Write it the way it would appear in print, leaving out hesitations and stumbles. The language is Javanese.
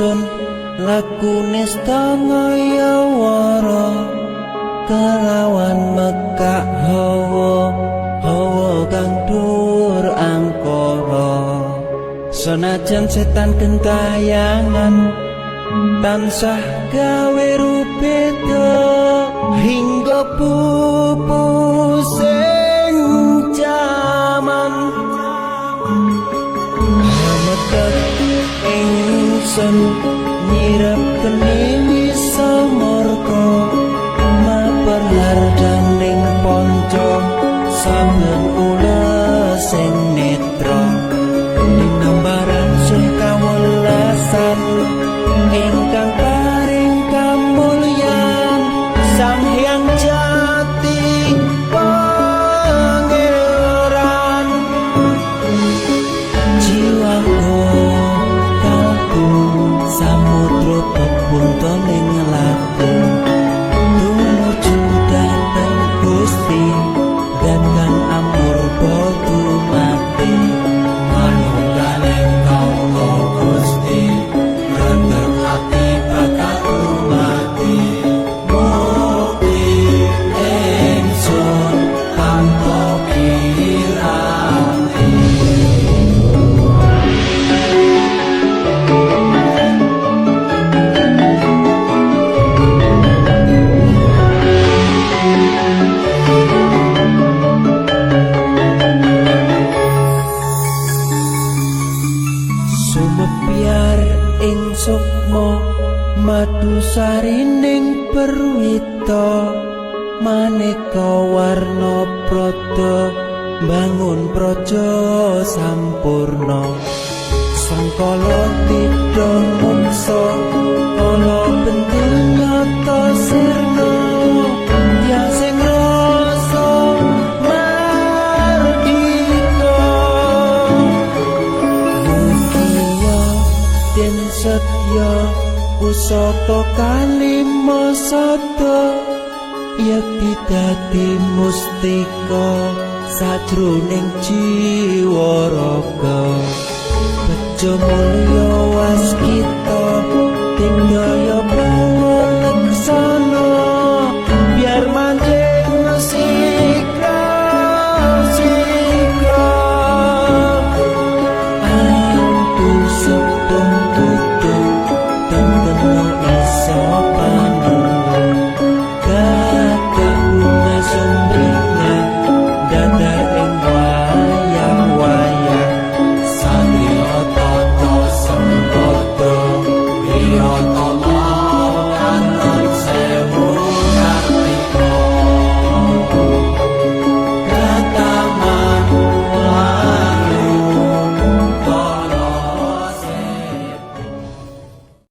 Ingsun lakune stangaya wara kelawan mekak hawa hawa kang dhuwur angkara. Senajan setan gentayangan tansah gawe rubeda hingga pupusing jaman. Ametek ingsun nyirep geni wisa murka maper hardaning ponco saben ulesing netra dinambaran sih kawelasan ingkang paring kamulyan Sang Hyang Jati Pangeran. Jiwaku kalbu samudra pepuntoning laku tumuju dhateng Gusti dan kang amurba dumati. Manunggaling kawula Gusti, rendheng ati bakal dumadi. Mukti ingsun tanpa piranti. Sumepyar ing sukma madu sarining perwita maneka warna prada bangun praja sampurna. Sangkala tidha muksa kala bendu nyata sirna ya sing rasa mardika. Mugia den setya pusaka kalima sada yekti dadi mustika sajroning jiwa raga. Bejo mulya waskita.